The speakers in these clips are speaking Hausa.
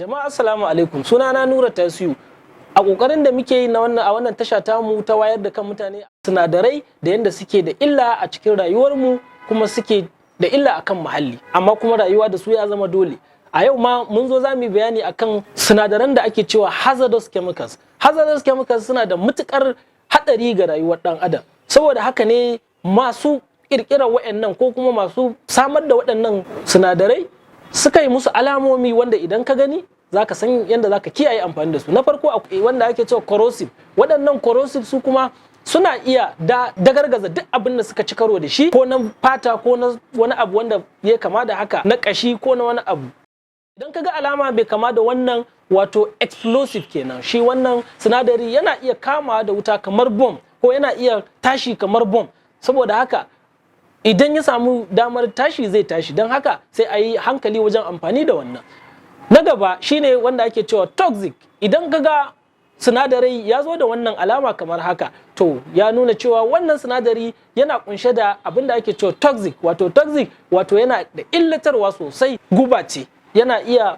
Jama'a, assalamu alaikum. Sunana Nura Tasiu. A kokarin da muke yi na wannan a wannan tasha tamu ta wayar da kan mutane sinadarai da yadda suke da illa a cikin rayuwarmu, kuma suke da illa akan muhalli, amma kuma rayuwa da su ya zama dole. A yau ma mun zo za mu yi bayani akan sinadaran da ake cewa hazardous chemicals. Hazardous chemicals suna da matukar hadari ga rayuwar dan adam. Saboda haka ne masu kirkirar waɗannan ko kuma masu samar da waɗannan sinadarai suka yi musu alamomi wanda idan ka gani zaka san yadda zaka kiyaye amfani da su. Na farko, wanda ake cewa corrosive. Waɗannan corrosive su kuma suna iya da dagargaza duk abin da suka ci karo da shi, ko na fata ko na wani abu wanda ya kama da haka, na ƙashi ko na wani abu. Idan ka ga alama bai kama da wannan, wato explosive kenan. Shi wannan sinadari yana iya kamawa da wuta kamar bom, ko yana iya tashi kamar bom. Saboda haka idan ya samu damar tashi, zai tashi. Don haka sai a yi hankali wajen amfani da wannan. Na gaba shine wanda ake cewa toxic. Idan ka ga sinadarai ya zo da wannan alama kamar haka, to ya nuna cewa wannan sinadari yana kunshe da abin da ake cewa toxic. Wato toxic, wato yana da illatarwa sosai, guba ce, yana iya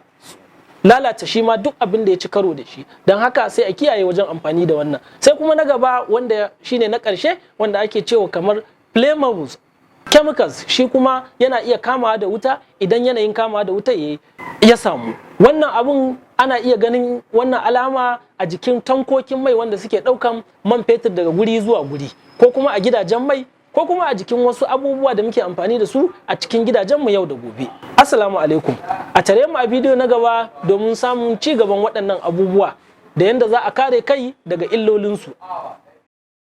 lalata shi ma duk abin da ya ci karo da shi. Don haka sai a kiyaye wajen amfani da wannan. Sai kuma na gaba, wanda shine na ƙarshe, wanda ake cewa kamar flammables chemicals. Shi kuma yana iya kamawa da wuta idan yanayin kamawa da wuta ya samu. Wannan abun ana iya ganin wannan alama a jikin tankokin mai wanda suke ɗaukan man fetur daga guri zuwa guri, ko kuma a gidajen mai, ko kuma a jikin wasu abubuwa da muke amfani da su a cikin gidajenmu yau da gobe. Assalamu alaikum. A tare mu a bidiyo na gaba domin samun ci gaban waɗannan abubuwa da yadda za a kare kai daga illolinsu.